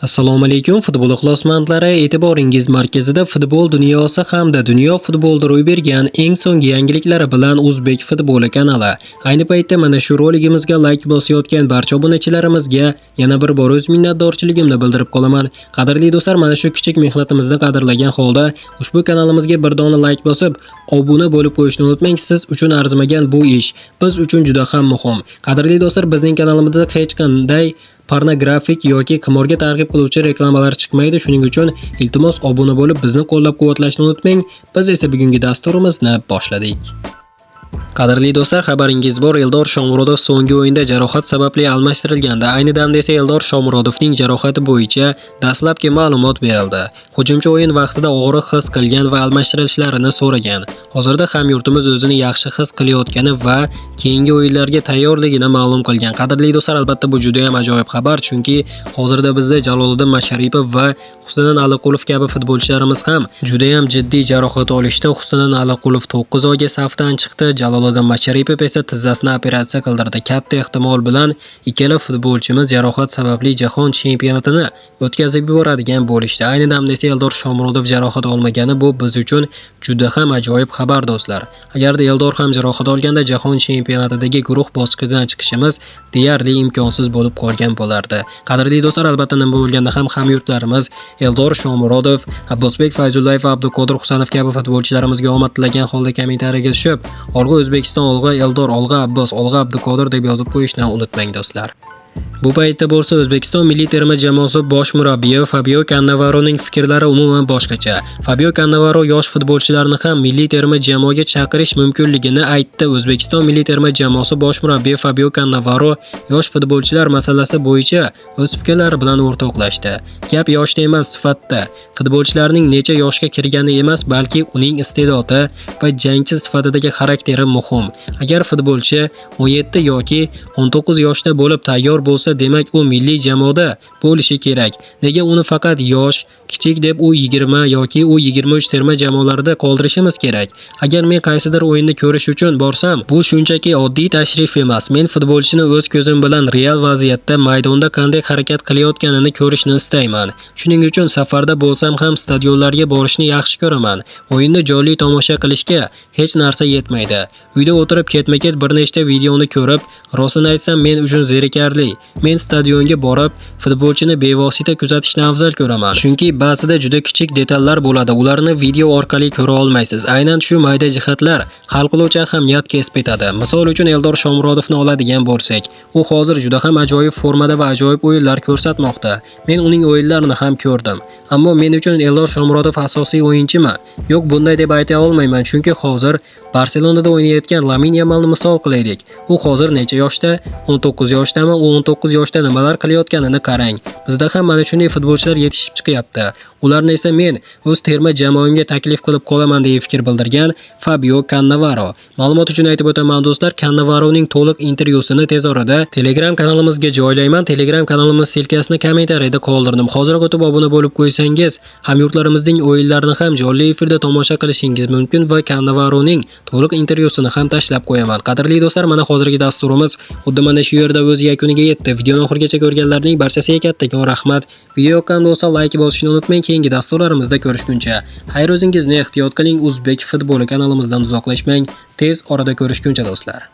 Assalomu alaykum, futbol ixlosmandlari, e'tiboringiz markazida futbol dunyosi hamda dunyo futbolida ro'y bergan eng so'nggi yangiliklari bilan O'zbek futboli kanali. Ayni paytda mana shu roligimizga like bosayotgan barcha obunachilarimizga yana bir bor o'z minnatdorchiligimni bildirib qolaman. Qadrli do'stlar, mana shu kichik mehnatimizni qadrlagan holda ushbu kanalimizga bir dona like bosib, obuna bo'lib qo'yishni unutmang. Siz uchun arzimagan bu ish biz uchun juda ham muhim. Qadrli do'stlar, bizning kanalimizda hech qanday pornografik yoki qimorga targ'ib qiluvchi reklamalar chiqmaydi. Shuning uchun iltimos obuna bo'lib bizni qo'llab-quvvatlashni unutmang. Biz esa bugungi dasturimizni boshladik. Qadrli do'stlar, xabaringiz bor, Eldor Shomurodov so'nggi o'yinda jarohat sababli almashtirilgandi. Ayni damda esa Eldor Shomurodovning jarohati bo'yicha dastlabki ma'lumot berildi. Hujumchi o'yin vaqtida og'riq his qilgan va almashtirilishlarini so'ragan. Hozirda hamyurtimiz o'zini yaxshi his qilayotgani va keyingi o'yinlarga tayyorligini ma'lum qilgan. Qadrli do'stlar, albatta bu juda ham ajoyib xabar, chunki hozirda bizda Jaloliddin Masharipov va Husniddin Aliqulov kabi futbolchilarimiz ham juda ham jiddiy jarohat olishdi. Husniddin Aliqulov 9 oyga safdan chiqdi, Jaloliddin Masharipov esa tizzasini operatsiya qildirdi. Katta ehtimol bilan ikkala futbolchimiz jarohat sababli jahon chempionatini o'tkazib yuboradigan bo'lishdi. Ayni damda esa Eldor Shomurodov jarohat olmagani bu biz uchun juda ham ajoyib xabar do'stlar. Agarda Eldor ham jarohat olganda jahon chempionatidagi guruh bosqichidan chiqishimiz deyarli imkonsiz bo'lib qolgan bo'lardi. Qadrli do'stlar, albatta nima bo'lganda ham hamyurtlarimiz Eldor Shomurodov, Abbosbek Fayzullayev va Abduqodir Husanov kabi futbolchilarimizga omad tilagan holda kommentariyaga tushib, "Olg'a O'zbekiston, olg'a Eldor, olg'a Abbos, olg'a Abduqodir" deb yozib qo'yishni unutmang do'stlar. Bu paytda bo'lsa O'zbekiston milliy terma jamoasi bosh murabbiyi Fabio Cannavaroning fikrlari umuman boshqacha. Fabio Cannavaro yosh futbolchilarni ham milliy terma jamoaga chaqirish mumkinligini aytdi. O'zbekiston milliy terma jamoasi bosh murabbiyi Fabio Cannavaro yosh futbolchilar masalasi bo'yicha o'z fikrlari bilan o'rtoqlashdi. Gap yoshda emas, sifatda. Futbolchilarning necha yoshga kirgani emas, balki uning iste'dodi va jangchi sifatidagi xarakteri muhim. Agar futbolchi 17 yoki 19 yoshda bo'lib tayyor bo'lsa, demak u milliy jamoada bo'lishi kerak. Nega uni faqat yosh, kichik deb U20 yoki U23 terma jamoalarida qoldirishimiz kerak? Agar men qaysidir o'yinni ko'rish uchun borsam, bu shunchaki oddiy tashrif emas. Men futbolchini o'z ko'zim bilan real vaziyatda maydonda qanday harakat qilayotganini ko'rishni istayman. Shuning uchun safarda bo'lsam ham stadionlarga borishni yaxshi ko'raman. O'yinni jonli tomosha qilishga hech narsa yetmaydi. Uyda o'tirib ketma-ket bir nechta videoni ko'rib, rostini aytsam men uchun zerikarli. Men stadionga borib, futbolchini bevosita kuzatishni afzal ko'raman. Chunki ba'zida juda kichik detallar bo'ladi, ularni video orqali ko'ra olmaysiz. Aynan shu mayda jihatlar hal qiluvchi ahamiyat kasb etadi. Misol uchun Eldor Shomurodovni oladigan bo'lsak, u hozir juda ham ajoyib formada va ajoyib o'yinlar ko'rsatmoqda. Men uning o'yinlarini ham ko'rdim. Ammo men uchun Eldor Shomurodov asosiy o'yinchimi? Yo'q, bunday deb ayta olmayman, chunki hozir Barselonada o'ynayotgan Lamin Yamalni misol qilaylik. U hozir necha yoshda? 19 yoshdami? U 19 yoshda nimalar qilayotganini qarang. Bizda ham mana shunday futbolchilar yetishib chiqyapti. Ularni esa men o'z terma jamoamga taklif qilib qolaman deya fikr bildirgan Fabio Cannavaro. Ma'lumot uchun aytib o'taman do'stlar, Cannavaroning to'liq intervyusini tez orada Telegram kanalimizga joylayman. Telegram kanalimiz ссылка sini kommentariyada qoldirdim. Hozir o'tib obuna bo'lib qo'ysangiz, hamyurtlarimizning o'yinlarini ham jonli efirda tomosha qilishingiz mumkin va Cannavaroning to'liq intervyusini ham tashlab qo'yaman. Qadrli do'stlar, mana hozirgi dasturimiz xuddi mana shu yerda o'z yakuniga yetdi. Videoni oxirigacha ko'rganlarning barchasiga kattakon rahmat. Video yoqqan bo'lsa like bosishni unutmang. Keyingi dasturlarimizda ko'rishguncha xayr, o'zingizni ehtiyot qiling. O'zbek futboli kanalimizdan uzoqlashmang. Tez orada ko'rishguncha do'stlar.